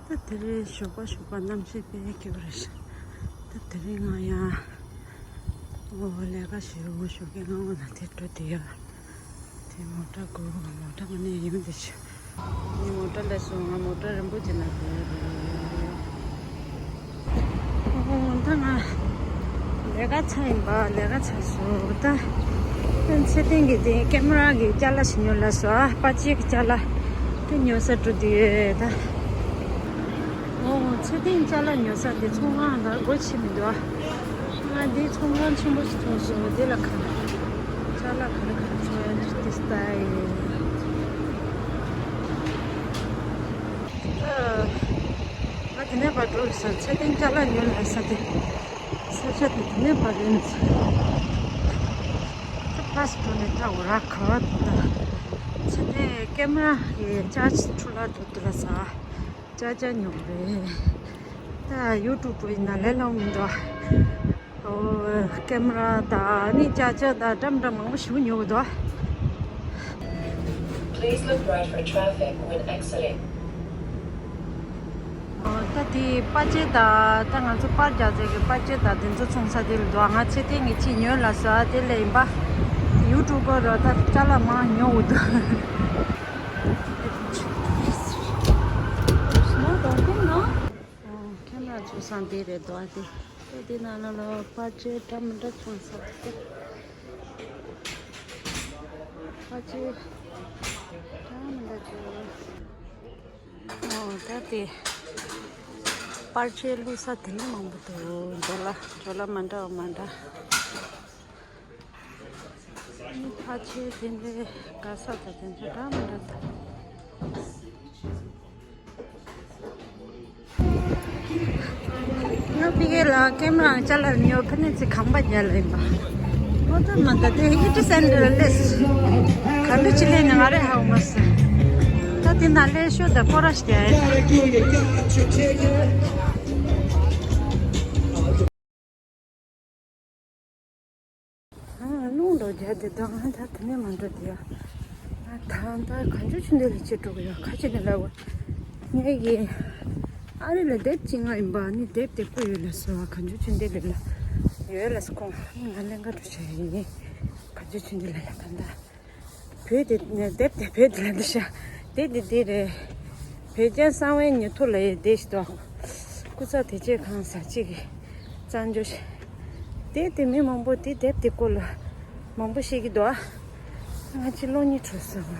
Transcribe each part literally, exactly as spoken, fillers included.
ད་དེ་རིང་ཞོགས་པ་ཞོགས་པ་གནམ་གཤིས་དཔེ་སྐྱིད་པོ་རེད་ཤག་ད་དེ་རིང་ང་ཡང་ཨོ་ལས་ཀ་བྱེད་འོ་ཞོགས་ཀའི་སྔ་པོ་ལ་དེ་འགྲོ་དེ་ཡ། དེ་མོ་ཊ་སྒུག་མོ་ཊ་ང་ནས་ཡོང་དེ་ཆ། ངའི་མོ་ཊ་སླེབས་སོང་། ང་མོ་ཊ་རིང་པོ་ཅིག་ནང་སླེབས་ཡོད་རེད། ཨོ་ད་ང་ལས་ཀ་ཚར་ཡིན་པ། ལས་ཀ་ཚར་སོང་། ད་ད་ཚེ་བརྟན་གྱིས་དེ་ཀེ་མ་ར་གི་ཅ་ལག་ཞིག་ཉོ་ལབ་སོང་། ཨ་པར་ཆས་ཀྱི་ཅ་ལག་དེ་ཉོ་ས་འགྲོ་དུས་ད། ཨོ་ཚེ་བརྟན་ཅ་ལག་ཉོ་ས་དེ་ཚོང་ཁང་ལ་སྒོ་ཕྱེ་མི་འདུག་ཨ་ང་དེ་ཚོང་ཁང་ཆེན་པོ་ཞིག་མཐོང་སོང་། དེ་ལ་ག་རེ་ཅ་ལག་ག་རེ་ག་རེ་འཚོང་ཡ་འདུག་དེ་ལྟ་ཡིན། ཨ། ང་དེ་ནས་ཕར་འགྲོ་རེད་ཟེར། ཚེ་བརྟན་ཅ་ལག་ཉོ་ལ་ས་དེ། ས་ཆ་དེ་དེ་ནས་ཕར་རེད་ཟེར། ད་ཕར་འགྲོ་ནས་ད་འོ་ར་ག་བ་འདུག་ད། ཚེ་བརྟན་ཀེ་མ་ར་གི་ཅར་ཇི་འཕྲོ་བརླག་འདུག་དེ་ལ་ཟ། ཅར་ཇར་ཉོ་རེད། ད་ཡུ་ཊུབ་པོ་ཡིན་ན་ལས་སླ་པོ་མི་འདུག་ཨོ་ཀེ་མ་ར་དང་ནི་ཅར་ཇར་དང་འདྲ་མི་འདྲ་མང་པོ་ཞིག་ཉོ་དགོས་འདུག Please look right for traffic when exiting. ཨོ་ད་དེ་པར་ཆས་དང་ད་ང་ཚོ་པར་རྒྱག་ཚད་ཀྱི་པར་ཆས་དང་དེ་ཚོ་ཚོང་ས་དེ་ལ་འདུག་ང་ཚེ་བརྟན་གྱིས་ཅིག་ཉོས་ལབ་སོང་། དེ་ལས་ཡིན་པ། ཡུ་ཊུབ་པ་ར་ད་ཅ་ལག་མང་ཉོ་དགོས་འདུག་ཨོ་ཀེ་མ་ར་ཚོང་ས་དེ་རེད་འདུག་ཨ་དེ། ཨེ་དེ་ནང་ལ་ལ་པར་ཆས་འདྲ་མི་འདྲ་ཚོང་ས་དེ། པར་ཆས་འདྲ་མི་འདྲ་ཅིག་ཨོ་ད་དེ། པར་ཆས་བླུགས་ས་དེ་ནས་མང་པོ་འདུག་ཇོ་ལ་ཇོ་ལ་མ་འདྲ་བ་མ་འདྲ། ཨ་ནི་ཕ་ཆེ་དེ་འདྲའི་དགའ་ས་དང་དེ་ཚོ་འདྲ་མི་འདྲ་དང་། ང་ཕ་གི་ལ་ཀེམ་རང་ཅ་ལག་ཉོ་ཕ་ནི་ཚེ་ཁང་པ་རྒྱ་ལ་ཡིན་པ། ཨོ་ད་མ་ད་དེ་ཧི་ཊི་སེན་ཊར་ལས་ག་འདྲ་ཅི་ལས་ནི་ང་རེ་ཧ་གོ་མ་སོང་། ད་དེ་ན་ལས་ཤོ་ད་སྐོར་ར་ཞིག་རྒྱ་ཡིན། ཨ་རླུང་འགྲོ་རྒྱག་དེ་དང་ད་དེ་ནས་མ་འགྲོ་དེ་ཡ། ད་ད་གང་བྱུང་ཆུ་འདི་ལ་ཅི་འགྲོ་གི་ཡོད་ཁ་ཅིག་ནས་ལབ། ངས་ཀྱི་ཨ་རི་ལ་དེབ་ཅིག་མངགས་ཡིན་པ། ནི་དེབ་དེ་ཁོ་ཡོད་ལ་སོ་གང་བྱུང་ཆུ་འདི་ལ་ཡོད་ལ་སོ་ཁོང་ང་ལེན་ག་འགྲོ་བྱ་ཡིན། གང་བྱུང་ཆུ་འདི་ལ་ཡ་ག་འདའ། བོད་དེ་ནས་དེབ་དེ་བོད་དེ་ལ་འདི་ཤ་དེ་དེ་དེ་རེད། བོད་རྒྱལ་གསང་བའི་ཉེ་ཐོ་ལ་ཡི་དེ་ཞིག་ཏོ། སྐུ་ཚ་དེ་ཆེ་ཁང་ས་གཅིག་གི་བཙན་བྱོལ་ཞིག་དེ་དེ་མི་མང་པོ་དེ་དེབ་དེ་སྐོར་ལ་མང་པོ་ཤེས་ཀྱི་འདུག་ཨ་ང་ཅི་ལོ་གཉིས་འགྲོ་སོང་།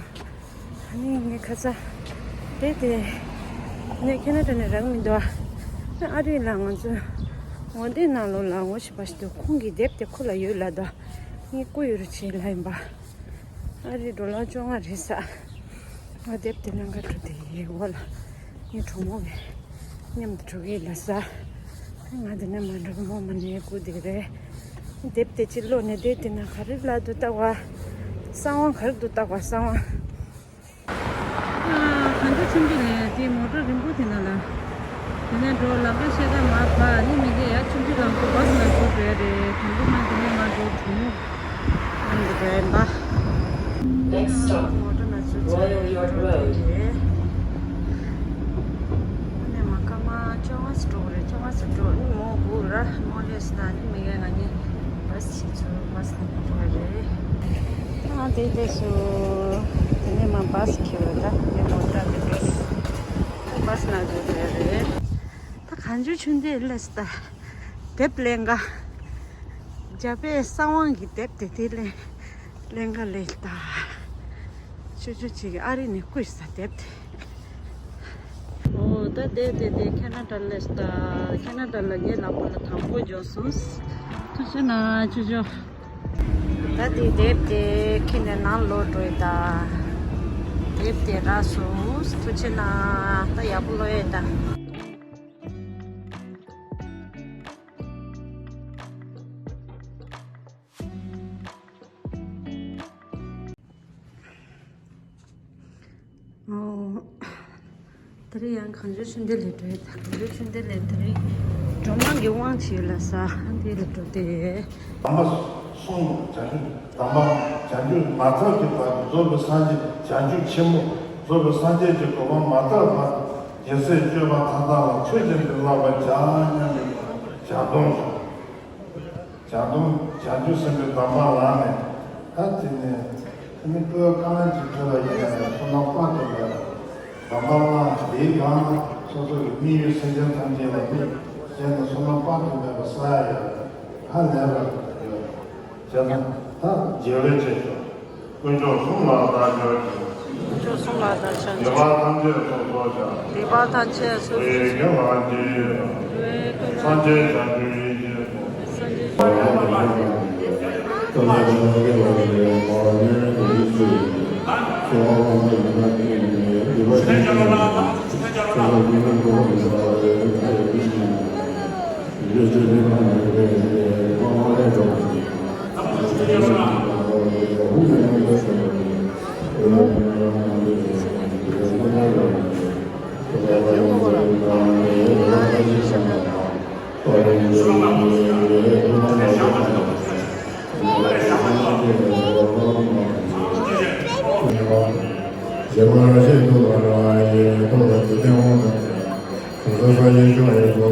ཨ་ནི་ངས་ཁ་ཚ་དེ་དེ་ངས་ཁེ་ན་ཌ་ནས་རག་མི་འདུག་ཨ་ཨ་རི་ལ་ང་ཚོ་ངོ་དེབ་ནང་ལོགས་ལ་ངོ་ཤེས་པ་ཞིག་འདུག་ཁོང་གི་དེབ་དེ་ཁོ་ལ་ཡོད་ལབ་འདུག་ངས་བསྐུར་ཡོད་རུ་ཆེ་ལ་ཡིན་པ། ཨ་རི་ཌོ་ལར་བཅོ་ལྔ་རེད་ས། ང་དེབ་དེ་ནང་ག་འགྲོ་དེ་ཡི་འོ་ལ། ངའི་གྲོགས་མོ་གི་མཉམ་དུ་འགྲོ་གི་ལ་ས། ང་དེ་ནས་མ་འགྲོ་གི་མོ་མ་ནས་སྐུ་དེ་རེད། དེབ་དེ་ཅི་ལོ་ནས་དེ་དེ་ན་ག་རེ་ལ་འདུག་ལྟ་བ། གསང་བ་ག་རེ་འདུག་ལྟ་བ་གསང་བ། ཨ་གང་འདྲ་ཆུང་དུས་ལས་དེ་མོ་ཊ་རིང་པོ་དེ་ན་ལ། དེ་ནས་འགྲོ་ལམ་ཁ་ཤེས་ཀ་མ་ཕ་ནི་མི་དེ་ཡ་ཆུང་ཆུང་ལམ་ཁ་བྷ་སི་ན་འགྲོ་བྲོས་རེད། དང་པོ་ང་དེ་ནས་མ་འགྲོ་དུ་མོ་ཨང་དུ་བྲོས་ཡིན་པ། Next stop, མོ་ཊ་ན་ཚུར་ཚུར་Royal York འགྲོ་དེ་Road. རེད། ཨ་ནས་མ་ཀ་མ་ཅོ་ང་སི་འགྲོ་རེད། ཅོ་ང་སི་འགྲོ་ནི་མོ་གུ་ར་མོ་ལེ་སི་ན་ནི་མི་ངན་ང་ནི་བྷ་སི་ཆེ་ཚུར་བྷ་སི་ན་འགྲོ་རེད། ཨ་དེ་དེ་སུ་དེ་ནས་མ་བྷ་སི་ཁྱེར་བ་ད་དེ་མོ་ཊ་དེ་དེ་སུ། བྷ་སི་ནང་འགྲོ་དེ་རེད། ད་གང་བྱུང་ཆུང་དེ་ལས་ད་དེབ་ལེན་ག་རྒྱ་པའི་གསང་བ་གི་དེབ་དེ་དེ་ལེན་ལེན་ག་ལས་ད། ཆུ་ཆུ་ཆེ་གི་ཨ་རི་ནས་བསྐུར་ས་དེབ་དེ། ཨོ་ད་དེ་དེ་དེ་ཁེ་ན་ཌ་ལས་ད་ཁེ་ན་ཌ་ལ་ངའི་ལག་པ་ལ་དང་པོ་འབྱོར་སོང་། ཐུགས་རྗེ་གནང་ཆུ་ཆུ། ད་དེ་དེབ་དེ་ཁྱེར་ནས་ནང་ལོག་འགྲོ་ཡི་ད། དེབ་དེ་རག་སོང་། ཐུགས་རྗེ་གནང་། ད་ཡག་པོ་ཀློག་ཡས་ད། ཨོ། དེ་རིང་ཡང་གངས་ལྗོངས་ཆོས་ལྡན་གླིང་འགྲོ་ཡི་ད། གངས་ལྗོངས་ཆོས་ལྡན་གླིང་དེ་རིང་སྒྲོལ་མ་གི་དབང་ཆེ་ལ་ས་འདི་ལ་འགྲོ་དེ། དམ་པ་གསུང་བྱང་ཆུབ་དམ་པ་བྱང་ཆུབ་མ་ཐག་གི་བར་དུ་རྫོགས་པའི་སངས་རྒྱས་བྱང་ཆུབ་ཆེན་པོ་རྫོགས་པའི་སངས་རྒྱས་ཀྱི་གོ་འཕང་མ་ཐག་བར་དུ། རྒྱལ་སྲས་སྤྱོད་པ་མཐའ་དག་ལ། ཆོས་ཀྱི་འདི་བསླབ་པར་བྱ་སྙམ་པའི་བྱ་སྡོམ་སོ། བྱ་སྡོམ་བྱང་ཆུབ་སེམས་དཔའི་གདམས་པ་ལ་ནི། ད་དེ་ནས་ཨ་ནི་སྤོས་གང་ཅིག་ཐོས་པ་ཡིན་ན་ཡང་བསོད་ནམས་དཔག་ཏུ་མེད་པ། གདམས་པ་བླངས་དེའི་སྒང་ལ་སོ་སོ་གི་དམིགས་ཡུལ་སེམས་ཅན་ཐམས་ཅད་ལ་དམིགས་བྱས་ནས་བསོད་ནམས་དཔག་ཏུ་མེད་པ་བསགས་ཡ་ཡོད། ཧ་ལས་པ་ཡོད། བྱས་ཙང་ད་རྒྱལ་བའི་ཆེ་ཆུང་། དཀོན་མཆོག་གསུམ་ལ་བདག་སྐྱབས་མཆི། དཀོན་མཆོག་གསུམ་ལ་བདག་སྐྱབས་མཆི། སྡིག་པ་ཐམས་ཅད་སོ་སོར་བཤགས། སྡིག་པ་ཐམས་ཅད་སོ་སོར་བཤགས། སངས་རྒྱས་བྱང་ཆུབ་ཡེ་ཤེས། སངས་རྒྱས་བྱང་ཆུབ་ཡེ་ཤེས་སོ།